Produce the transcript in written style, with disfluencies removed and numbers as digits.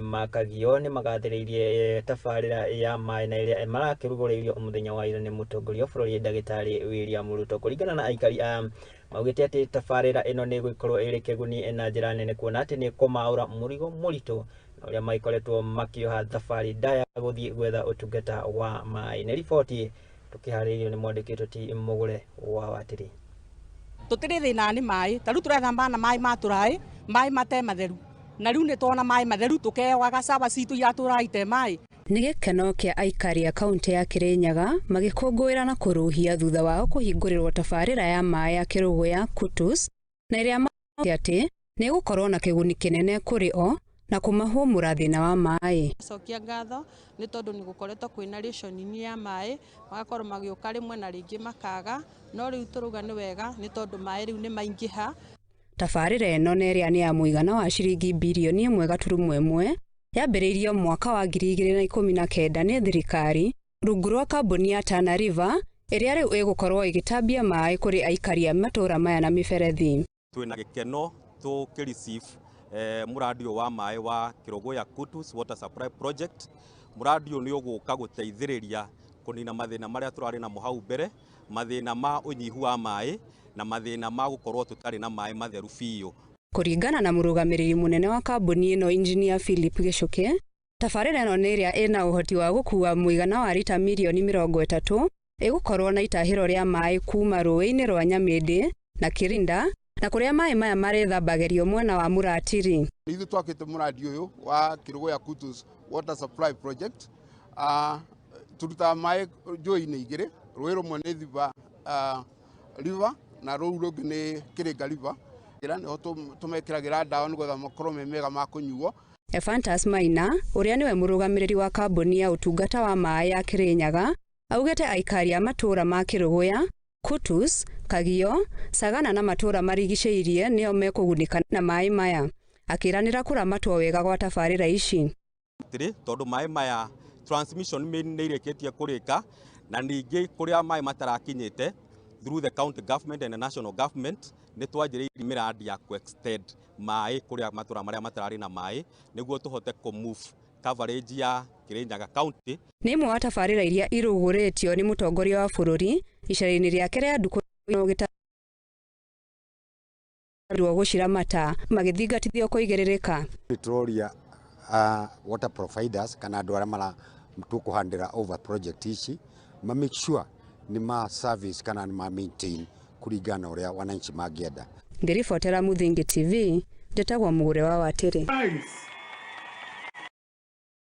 Ma Kagio nĩ magathĩrĩirie tabarĩra ya maĩ na ĩrĩa marakĩrugũrĩirio mũthenya wa ira nĩ mũtongoria wa bũrũri, Ndagĩtarĩ William Ruto. Kũringana na aikari aya, maugĩte atĩ tabarĩra ĩno nĩ ĩgũkorwo ĩrĩ kĩguni na njĩra nene, kuona atĩ nĩ kũmaũra mũrigo mũritũ na ũrĩa magĩkoretwo makĩoha thabarĩ ndaya gũthiĩ gwetha ũtungata wa maĩ. Nĩ riboti tũkĩharĩrĩirio nĩ mwandĩki ti Mũgũre wa Watĩrĩ. Tũtirĩ thĩna nĩ maĩ. Ta rĩu tũrethamba na maĩ ma tũraĩ, maĩ mate matheru, na rĩu nĩ tuona maĩ matheru, tũkewaga cawa citũ iratũra ite maĩ. Nĩ gĩkeno kĩa aikari a kaunti ya Kirinyaga magĩkũngũĩra na kũrũhia thutha wao kũhingũrĩrwo tabarĩra ya maĩ ya Kĩrũgũya Kutus, na ĩrĩa maugĩte atĩ nĩ ĩgũkorwo na kĩguni kĩnene kũrĩ o na kũmahũmũra thĩna wa maĩ. Cokia ngatho nĩ tondũ nĩ gũkoretwo kwĩna rationing ya maĩ, magakorwo magĩũka rĩmwe na rĩngĩ makaga, no rĩu tũrauga nĩ wega nĩ tondũ maĩ rĩu nĩ maingĩha. Tabarĩra ĩno, na ĩrĩa nĩ ya mũigana wa ciringi birioni 1.1, yambĩrĩirio mwaka wa 2019 nĩ thirikari rungu rwa kambuni ya Tana River, ĩrĩa rĩu ĩgũkorwo ĩgĩtambia maĩ kũrĩ aikari a matũũra maya na mĩberethi. Twĩna gĩkeno tũkĩ receive mũradi ũyũ wa maĩ wa Kĩrũgũya Kutus Water Supply Project. Mũradi ũyũ nĩ ũgũka gũteithĩrĩria kũnina mathĩna marĩa tũrarĩ namo hau mbere, mathĩna ma ũnyihu wa maĩ na mathĩna ma gũkorwo tũtarĩ na maĩ matheru biũ. Kũringana na mũrũgamĩrĩri mũnene wa kambuni ĩno, Engineer Philip Gĩchũkĩ, tabarĩra ĩno nĩ ĩrĩa ĩna ũhoti wa gũkuua mũigana wa rita mirioni 30, ĩgũkorwo na itahĩro rĩa maĩ kuma rũĩ-inĩ rwa Nyamĩndĩ na Kirinda, na kũrĩa maĩ maya marĩthambagĩrio mwena wa Mũratiri. Ithuĩ twakĩte mũradi ũyũ wa Kĩrũgũya Kutus Water Supply Project. Turutaga maĩ njũĩ-inĩ igĩrĩ. Rũĩ rũmwe nĩ Thiba River na rũu rũngĩ nĩ Kĩrĩnga River. Nĩho tũmekĩragĩra ndawa nĩgetha makorwo me mega ma kũnyuo. Ephantus Maina, ũrĩa nĩwe mũrũgamĩrĩri wa kambuni ya ũtungata wa maĩ ya Kirinyaga, augĩte aikari a matũũra ma Kĩrũgũya, Kutus, Kagio, Sagana na matũũra marigicĩirie nĩo mekũgunĩka na maĩ maya, akĩranĩra kũramatwo wega gwa tabarĩra ici. Tondũ maĩ maya, transmission main nĩ irĩkĩtie kũrĩka, na ningĩ kũrĩa maĩ matarakinyĩte, through the county government and the national government nĩ twanjĩrĩirie mĩradi ya ku-extend maĩ kũrĩa matũra marĩa matararĩ na maĩ, nĩguo tũhote kũ-move coverage ya Kirinyaga County. Nĩ ĩmwe wa tabarĩra iria irugũrĩtio nĩ mũtongoria wa bũrũri icera-inĩ rĩake rĩa ndukũ gĩtarwo gũciramata magĩthingatithio kũigĩrĩrĩka. Tũroria water providers kana andũ arĩa mara tũkũhandĩra over project ici ma make sure nĩ ma service kana nĩ ma maintain kũringana na ũrĩa wananchi mangĩenda. Ngĩribotera Muthingi TV, njĩtagwo Mũgũre wa Watĩrĩ.